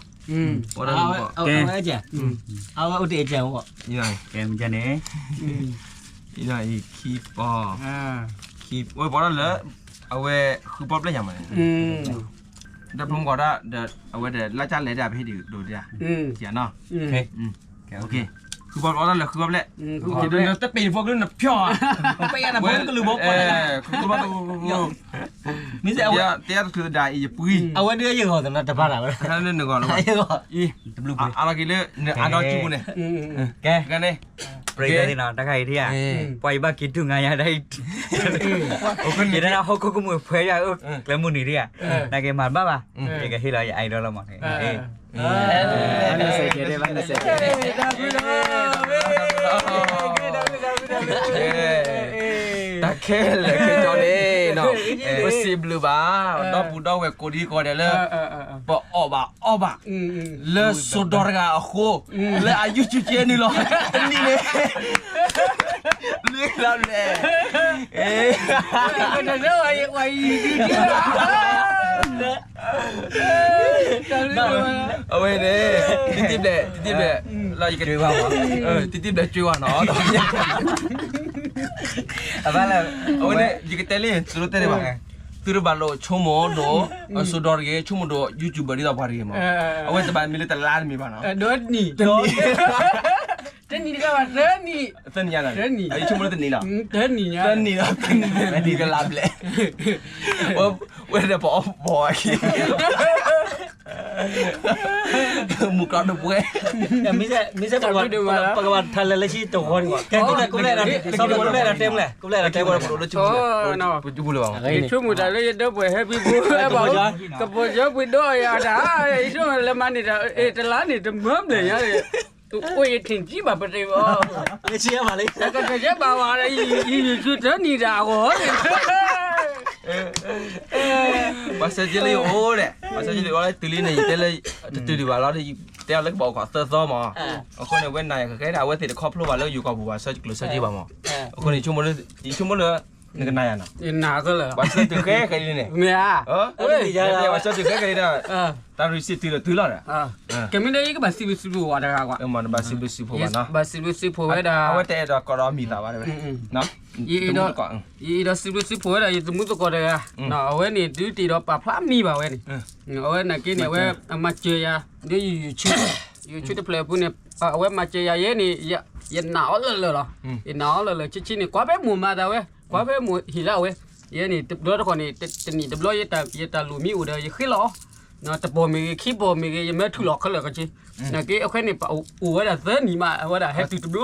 အဝဲအိၣ်တ့ၢ်အကဲ, အဝဲအိၣ်တ့ၢ်အကဲဝဲ, ကဲမ့ၢ်န့ၣ်, အံၤခံပီၢ်, ဝဲပီၢ်တၢ်လၢ, အဝဲဃုပီၢ်ဘျဲၣ်ညါမးန့ၣ် ဒီးဖိမုၣ်ကီးဒၣ်ဒီး အဝဲဒီးလၢကၢ်လဲၤဒၣ်ပဟ့ၣ်ဒုးဒိးဒၣ်, ယၤနီၤ, ဃုပီၢ်ဘျဲၣ်လၢဃုပီၢ်ဘျဲၣ်, တပ့ၤဖိကလုၢ်နဖျီၣ်, ပ့ၤနဖိကလုၢ်ဘီ, မ့ၢ်စဲးဝဲ, တဲယၤတချုးဒၣ်အံၤယပှံ, အဝဲဒုးယဂီၢ်သနာ်တပၤဒၣ်ဝဲ, ယဂီၢ်, အလီၢ်က့ၤလၢ အဒီစုပူၤန့ၣ်, ကဲန့ၣ် ပြံသးသ့ၣ်နီၤ တၢ်ခါအံၤထံၣ်ဧါ, ပှၤအံၤဘၣ်က့ၤဒုးငါယၤဒၣ်အံၤ, ယတၢ်ဟီၣ်ခိၣ်ကမူၣ်ဖှဲးယၤအၢ ကျဲမုၢ်နံၤထံၣ်ဧါ, နာ်က့ၤမၤတဘၣ်ဘၣ်, ယကဟ့ၣ်လီၤယအဲၣ်ဒိးလီၤမး, အ့ ဘၣ်နစဲးကဲး, ဘၣ်နစဲးကဲး, တၢ်ခဲလၢာ်ခဲဆ့န့ၣ်, ပစံးဘျုးဘၣ် ဒီပုၢ်ဒီဝဲၢ်ကိးဒံကိးဒဲးလၢ ပအီၣ်ဘၣ်အီဘၣ် လၢစိဒီတဂၤအဃိ, လၢအ YouTube channel လီၤ, တနံၤန့ၣ် လၢလၢလဲၣ်, အဝဲန့ၣ် တံတံဘျဲၣ်, တံတံဘျဲၣ်, လၢယကတဲဘၣ်, တံတံဘျဲၣ်ကၠွ့ဝဲနီၤ, အဝဲန့ၣ် ယကတဲလံ သုတတဲဒံးဘၣ်, သုတဘၣ်လိာ်ဆိကမိၣ်ဒိၣ် အစိဒီတဂ့ၤ, ဆိကမိၣ်ဒိၣ် YouTuber ဒ်သိးပှၤတဂ့ၤမး, အဝဲတဘၣ်မ့ၢ်လၢတလါတမံၤဘၣ်နီၤ, တနံၤ, တနံၤတဂၤဘၣ် သၢနံၣ်, သၢနံၣ်ညါ, ယဆိကမိၣ်လၢတနံၤနီၤ, သၢနံၣ်, သၢနံၣ်ဒီး သၢနံၣ်တလါဘျဲၣ်, ဝဲဒၣ်ပအီၣ်ဘီအခံ မုၢ်ကျီတပွဲ, မ့ၢ်စဲး ပကဘၣ်ထါလၢလၢဆံတဝီန့ၣ်, ကဲ ကဘျဲၣ် ကဘျဲၣ် ကဘျဲၣ်တဲမလဲၣ်, ကဘျဲၣ်တဲမလဲၣ်, ယဆိကမိၣ်တၢ်လၢယဒီပုၢ်ဝဲၢ်ဟဲဖံဖိ ကပိာ်ကပှ့ၤဒီးယၤတၢ်, ယဆိကမိၣ်လၢမၤန့ၢ်တၢ် တလါန့ၣ် တမၢဘျဲၣ်ညါ, အိၣ်ယထံၣ်ကံဘၣ်ပတ့ၢ်ဘၣ်, ကတယဲဘၣ်ဝဲ ယ YouTube တနံၣ်တၢ်အဂီၢ် ဘၣ်ဆၢက့ၤလၢယအိၣ်ဒီး ဘၣ်ဆၢက့ၤလၢယအိၣ်လၢတုၤလံန့ၣ် ယတဲလၢ တတုၤဒံးဘၣ်လီၤ, တဲအီၤလၢကဘၣ်အိၣ်ခိးသၢသီမး, အဃိန့ၣ် အဝဲနၤယၤကဃဲဒၣ် အဝဲသ့ၣ်တခီဖျိဘၣ်လၢယိၤကီၢ်ပူၤဘၣ်ဆၢကျိၤဆၢက့ၤဘၣ်မး, အဃိန့ၣ် ယဆိကမိၣ်လၢ နကနၤယၤနီၤ, ဘၣ်ဆၢတုၤဃဲဃဲလံန့ၣ�်, မ့ၢ်ဧါ, ဘၣ်ဆၢတုၤဃဲဃဲလံဒီး တၢ် receipt တုၤဒီးတုၤလီၤဒီး ကမ့ၢ်လၢယကဘၣ်စံးဘျုးစံးဖှိၣ်ဝဲတဂၤကွၢ်, နဘၣ်စံးဘျုးစံးဖှိၣ်ဘၣ်နီၤ, ဘၣ်စံးဘျုးစံးဖှိၣ်ဝဲဒၣ် အဝဲတအဲၣ်ဒိးကိးဒီးမံၤသးဘၣ်ဝဲ, ယအဲၣ်ဒိးစံးဘျုးစံးဖှိၣ်ဝဲဒၣ်ယသမူသကိးတဂၤ, အဝဲန့ၣ် ဒုးတ့ၢ်ဒီးပာ်ဖျါမံၤဘၣ်ဝဲန့ၣ်, အဝဲနာ်က့န့ၣ် အဝဲမၤစၢၤယၤ ဒ်ယ YouTube, YouTube တဖျၢၣ်အပူၤန့ၣ် အဝဲမၤစၢၤယၤယဲန့ၣ် ယနာ်အီၤလၢလၢာ်လီၤ, ယနာ်အီၤလၢလၢာ်ဆံးဆံးန့ၣ် ကွၢ်ဖဲမိၢ်မၤသးဝဲ, ကွၢ်ဖဲမိၢ်ဟ့ၣ်လၢအဝဲ, ယဲန့ၣ် တဘျီတခီၣ်န့ၣ် တနံၣ်တဘျီ ယတၢ်လိၣ်မ့ၢ်အိၣ်ဒီး ယဃ့လီၤအီၤ, တပီၢ်မ့ၢ်ဂ့ၤ ခံပီၢ်မ့ၢ်ဂ့ၤ ယမၢထုးလီၤခဲလၢာ်က့ၤ, နာ်က့အဃဲန့ၣ် ပအိၣ်ဝဲဒၣ်သၢနံၣ်မး အဝဲဒၣ်ဟဲတုၤတဘျီ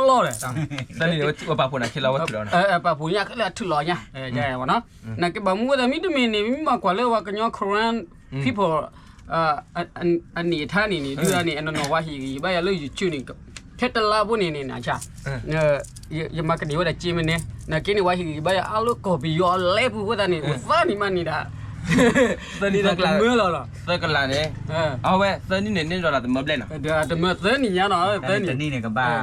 လီၤဒီး, ပာ်ဖှိၣ်ညါခဲလၢာ်ထုးလီၤညါ, နာ်က့ဘၣ်မူဝဲသးမ့တမ့ၢ်န့ၣ် မ့ၢ်မၤကွၢ်လၢပှၤကညီ Karen people အနံၣ်အထါန့ၣ်န့ၣ် ဒုးဒၣ်န့ၣ် အနီၢ်နီၢ် ပှၤဟ့ၣ်ဂံၢ်ဟ့ၣ်ဘါယၤလၢ YouTube န့ၣ် ထဲတလါဖိန့ၣ်န့ၣ် နဆါ ယမၤကန့ၢ်ဝဲဒၣ်က့မ့ၢ်န့ၣ် နာ်က့န့ၣ် ပှၤဟ့ၣ်ဂံၢ်ဟ့ၣ်ဘါယၤအါလၢကီၢ်ပယီၤအလဲပူၤအဃိသတးန့ၣ် အိၣ်သၢနံၣ်မးန့ၣ်ဒၣ် သၢနံၣ်တမၢလီၤလီၤ သၢကလးန့ၣ် အဝဲသၢနံၣ်န့ၣ် န့ၢ်ဒီးတမၢဘျဲၣ်နီၤ တမၢသၢနံၣ်ညါနီၤ သၢနံၣ် တနံၣ်န့ၣ်ကဘၣ်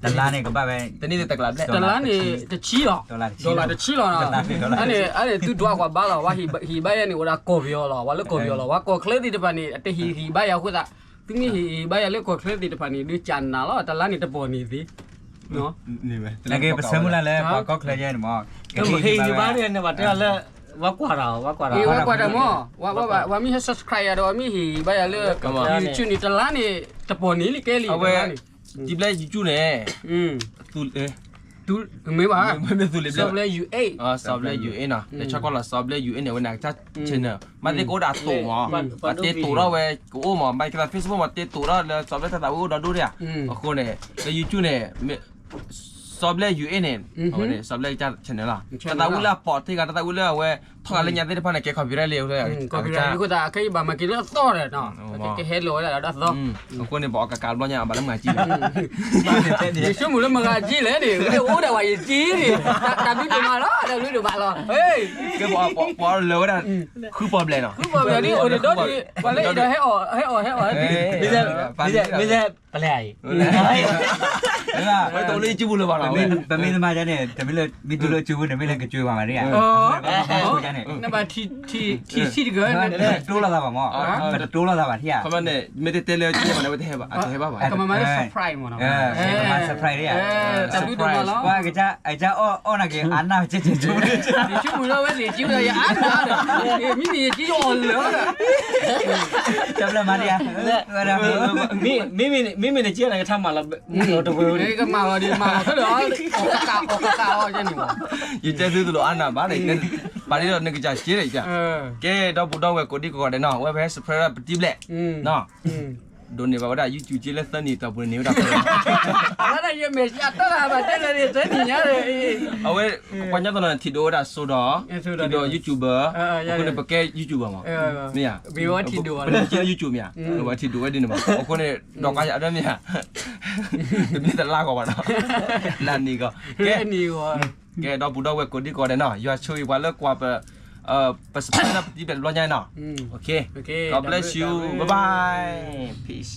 တလါန့ၣ်ကဘၣ်ဝဲ တနံၣ်န့ၣ်တကလးဘျဲၣ် တလါန့ၣ် တဆံလီၤ dollar တဆံလီၤ အန့ၣ် အန့ၣ်သုဒွးကွၢ်ဘါလီၤ ပှၤဟ့ၣ်ဘါယၤန့ၣ် အိၣ်ဒၣ်ကီၢ်ပယီၤလီၤ ပှၤလၢကီၢ်ပယီၤလီၤ ပှၤကီၢ်ချၢသ့ၣ်တဖၣ်န့ၣ် အတဟ့ၣ်ဂံၢ်ဘါယၤအဃိသတး သုမ့ၢ်ဟ့ၣ်ဂံၢ်ဘါယၤလၢကီၢ်ချၢသ့ၣ်တဖၣ်န့ၣ် ဒုးကနၣ်လီၤ တလါန့ၣ်တပီၢ်န့ၣ်သ့ နက့ပဆၢမုၢ်လၢ်လၢပှၤကီၢ်ချၢယဲန့ၣ်မး ကဟ့ၣ်ဂံၢ်ဘါန့ၣ် ဘၣ်တဲအီၤလၢ ဝဲကွၢ်တၢ် ဝဲကွၢ်တၢ် ဝဲကွၢ်တၢ်မး ဝဲမ့ၢ်ဟဲ subscribe ယၤဒီး ဝဲမ့ၢ်ဟ့ၣ်ဂံၢ်ဘါယၤလၢ YouTube န့ၣ် တလါန့ၣ် တပီၢ်န့ၣ်လံကဲလံ အဝဲ တလါန့ၣ် ဒ်ဘျဲ YouTube န့ၣ် သူ မ့ၢ်ဘၣ် မ့ၢ်သူလ့ဘျဲ software ယူၣ်အ့ၣ် software ယူၣ်အ့ၣ်နီၤ လဲၤဆီကီၢ်လီၤ software ယူၣ်အ့ၣ်န့ၣ် အဝဲန့ၣ်အကစၢ် channel မ့ၢ်သ့ကအိၣ်ဒၣ်သိးမး ပှၤတ့သိးထီၣ်ဝဲကအိၣ်မး ဘၣ်ဆၣ် Facebook မးတ့သိးထီၣ်လၢ software တၢ်သးဝံၣ်အိၣ်ဒီဒူၣ်ဒံးဧါ အဃိန့ၣ် လၢ YouTube န့ၣ် software ယူၣ်အ့ၣ်န့ၣ် အဝဲန့ၣ် software ကစၢ် channel လီၤ တၢ်သးဝံၣ်လၢအပိာ်တ့ၢ်ဂၤ တၢ်သးဝံၣ်လၢအဝဲ ထီၣ်ဂၤလၢညါသ့ၣ်တဖၣ်န့ၣ် ကဲ copyright လံ copyright လံအဃိသတး ခဲအံၤဘၣ်မၤက့ၤလၢအသီဒီး ကဟဲလီၤဝဲဒၣ်ဒီးအသီ အဃိန့ၣ် ပအီၣ်ကးကးတဘျီညါ အဘၣ်လၢမၤကံလီၤ ယဆိကမိၣ်လၢမၤက့ၤလဲၣ်န့ၣ် အိၣ်ဒၣ်ဝဲယကံန့ၣ် တၢ်ဘျုးဒိၣ်မးလီၤ တၢ်ဘျုးဒိၣ်မးလီၤ ကဲပအီၣ်လၢဝဲဒၣ် ဃုပီၢ်ဘျဲၣ်နီၤ ဃုပီၢ်ဘျဲၣ်န့ၣ် အိၣ်ဒီးဒီး ပှၤလၢအဲၣ်ဒိးဟဲအီၣ် ဟဲအီၣ် ဟဲအီၣ် မ့ၢ် မ့ၢ် ပလဲၤအံၤ ပမ့ၢ်သမါန့ၣ် တမ့ၢ်လၢမ့ၢ်တူၢ်လၢကၠိပူၤန့ၣ် မ့ၢ်လဲၤကၠိပူၤမးန့ၣ် နဘၣ်ထံၣ်ဆံးတဂၤ ပတတိလိာ်သးဘၣ်မး ပတတိလိာ်သးဘၣ်ထံၣ်ဧါ မ့ၢ်တဲတဲလၢကၠိပူၤန့ၣ် ဝဲတဟဲဘၣ် တဟဲဘၣ်ဘၣ် ကမၤမၤလၢ surprise မးနီၤ surprise တၢ်ဘျုးဒိၣ်မးလီၤ ပှၤကစၢ်အကစၢ်အီၣ်အီၣ်နာ်က့ၤအါနၢ်ကၠိပူၤ ယဆိကမိၣ်လၢဝဲသ့ၣ်ကၠိပူၤဒီးယအါနၢ်ဒီး မ့မ့ၢ်ယကၠိယအီၣ်လၢာ် တၢ်ဘျုးမးဒံးဧါ မ့မ့ၢ်နကၠိန့ၣ် ကထါမၤလီၤ မၤလီၤတဝဲဝဲန့ၣ် ကမၤလီၤဒံး မၤလီၤခဲလၢာ် အီၣ်ကကးအီၣ်ကကးအီၣ်ကဲန့ၣ် ယတဲသုတလိၣ်အါနၢ်ဘၣ်န့ၣ် ပာ်ဒ်ဒီးနကစၢ်က့ၤဒီး ကဲ ဒီပုၢ်ဒီဝဲၢ်ကိးဒံကိးဂၤဒဲးနီၤ ဝဲဖဲ surprise ပတံၤဘျဲၣ် နီၤ ဒိးန့ၢ်ဘၣ်ဝဲဒၣ် YouTube က့လၢသၢနံၣ်တီၢ်ပူၤန့ၣ် န့ၢ်ဝဲဒၣ် အဝဲ ပှၤကညီတနီၤန့ၣ် ထံၣ်ဒိးဝဲဒၣ်စိဒီး ထံၣ်ဒိး YouTuber အဃိန့ၣ် ပကဲ YouTuber မး မ့ၢ်ဧါ ပထံၣ်ဒိး YouTube မ့ၢ်ဧါ ပထံၣ်ဒိးဝဲဒ်န့ၣ်မး အဃိန့ၣ် ဒီးကါယၤဒၢမ့ၢ်ဧါ တမ့ၢ်တလါကီးဘၣ်နီၤ လါနံၤကီး ကဲ ကဲ ဒီပုၢ်ဒီဝဲၢ်ကိးဒံကိးဂၤဒဲးနီၤ ယွၤဆိၣ်ဂ့ၤပှၤလၢကွၢ်ပ ပ subscribe လၢပတံၤပျဲၢ်တဘျီညါနီၤ God bless you, bye bye, peace.